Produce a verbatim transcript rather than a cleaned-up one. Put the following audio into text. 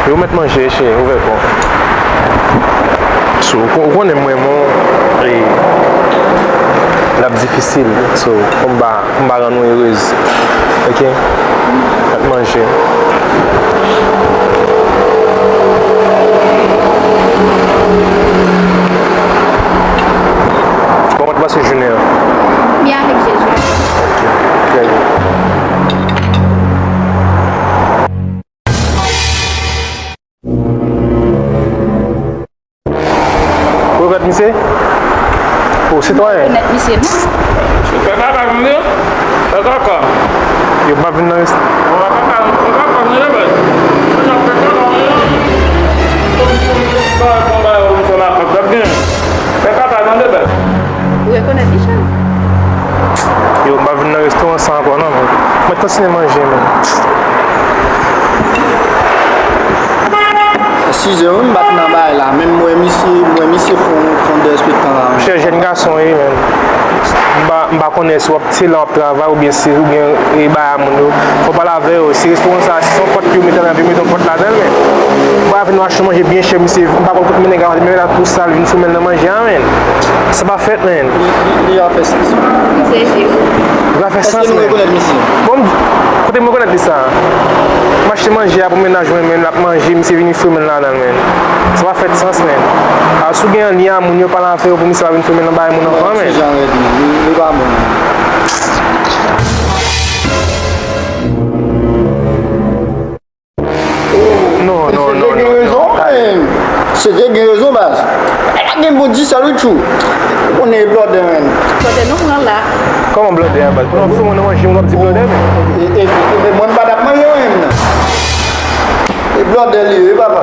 Yo mèt manje, cheri, ouvè kò w. So, ou kon- ou konnen mwen, mwen, e, l ap difisil. So, fò m ba, fò m ba rann ou erez. Oke? Mèt manje. Kòman w te pase jounen an? Byen, avèk Jezi. Oke. Trè byen. Ou rekonèt misye? O, sitwayen. Rekonèt misye, non? Fè kaka, tande? Fè kaka. Yo pa vin nan rest- Fè kaka, fè kaka, tande, bèt. Fè kaka, tande. Fè kaka, tande, bèt. Ou rekonèt li, cheri? Yo, m pa vin nan restoran sa ankò non, men. Mwen kontinye manje, men. Size wi, m pa t nan bagay la, men m wè misye, m wè misye fon, fon derespektan la, men. Monchè, jèn gason wi, men. M pa, m pa konnen si w ap, se la w ap travay oubyen si, oubyen e bagay a moun yo. Fò w pale avè yo. Si restoran sa, si se yon pòt yo mete la, yo mete yon pòt ladan l, men. M pa vin achte manje byen chè, misye, m pa konn kote men nèg la, men la tou sal, vin foumen l nan manje a, men. Sa pa fèt, men. Li, li, li a fè sans. M sezi wi. Li pa fè sans, men. Èske nou rekonèt misye? Bon, kote m rekonèt li sa? M achte manje a pou mennaj mwen, men l ap manje, misye vini foumen l ladan l, men. Sa pa fèt sans, men. A, si w gen lyen a moun yo, pale avè yo pou misye pa vin foumen l nan bagay moun ankò, men. Ti jan rèd, li, li pa bon. Non, non, non, non, non. Mesye gen rezon, men. Mesye gen rezon, baz. Nèg la gen bon disèl, wi, tchou. Ou konnen e blòdè, men. Blòdè nou pran la. Kòman blòdè a, baz? Pou nou fè mwen nan manje, mwen ap di blòdè, men. E, e, e, e, mwen m pa t ap manje, mwen menm, non. E blòdè li ye, wi, papa.